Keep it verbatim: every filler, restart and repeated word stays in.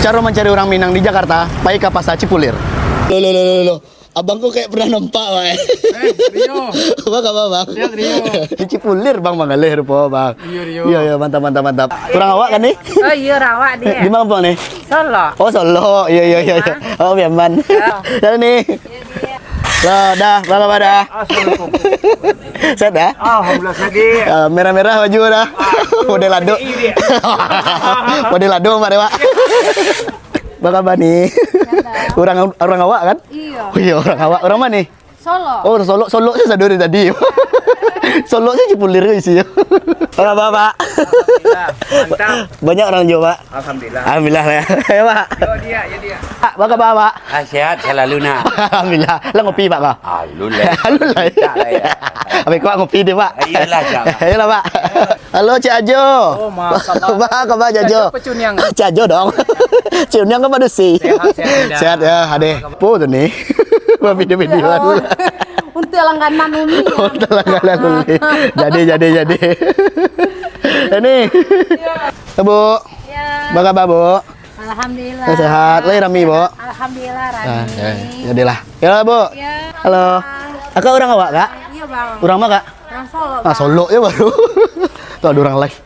Caro mancari urang Minang di Jakarta, pai ka Pasa Cipulir. Lo, lo, lo, lo, lo. Abang ko kayak pernah nampak, Bang. Eh, Rio. Apa kabar, Bang? Sehat, Rio. Di Cipulir, Bang, Bang Galeh rupo, Bang. Iyo, Rio. Iyo, iyo, mantap, mantap, mantap. Urang awak kan ni? Oh, iyo, urang awak ni. Di mana, Bang, ni? Solok. Oh, Solok. Iyo, iyo, iyo, iyo. Oh, Piaman. Iyo. Dah ni. Lah, dah, apa kabar dah? Assalamualaikum. Sehat dah? Alhamdulillah, sehat, Dik. Ah, merah-merah baju dah. Ah, model ado. Model ado, Mak, deh, Mak. Apa kabar ni? Urang, urang awak kan? Iyo. Oh, iyo, urang awak. Urang ma ni? Solok. Oh, Solok, Solok se sado dari tadi. Solok se Cipulir isi. Apa kabar, Pak? Alhamdulillah, mantap. Banyak urang juo, Pak? Alhamdulillah. Alhamdulillah, ya. Ya, Pak. Yo, dia, ya, dia. Pak, apa kabar, Pak? Ah, sehat selalu, nak. Alhamdulillah. Lah ngopi, Pak, ko? Alun lah. Alun lah. Minta lah, ya. Abih kuat ngopi deh, Pak. Iyolah, siap. Iyolah, Pak. Halo, Cik Ajo. Oh, maaf, kabar. Apa kabar, Cik Ajo? Cik Ajo pecuniang. Cik Ajo dong. Cik Uniang kan padusi. Sehat, sehat, Indah. Sehat, ya, adeh. Apa kabar? Po tu ni. Buat video-video dulu. Untuk langganan Uni. Untuk langganan Uni. Jadi, jadi, jadi. Ini. Ya, Bu. Ya. Apa kabar, Bu? Alhamdulillah. Sehat. Lagi rami, Bu? Alhamdulillah, rami. Ah, ya, jadilah. Ya, Bu. Ya. Halo. Kakak urang awak, Kak? Iya, Bang. Urang ma, Kak? Urang Solok, ah, Bang. Solok ya baru. Tu ado urang live.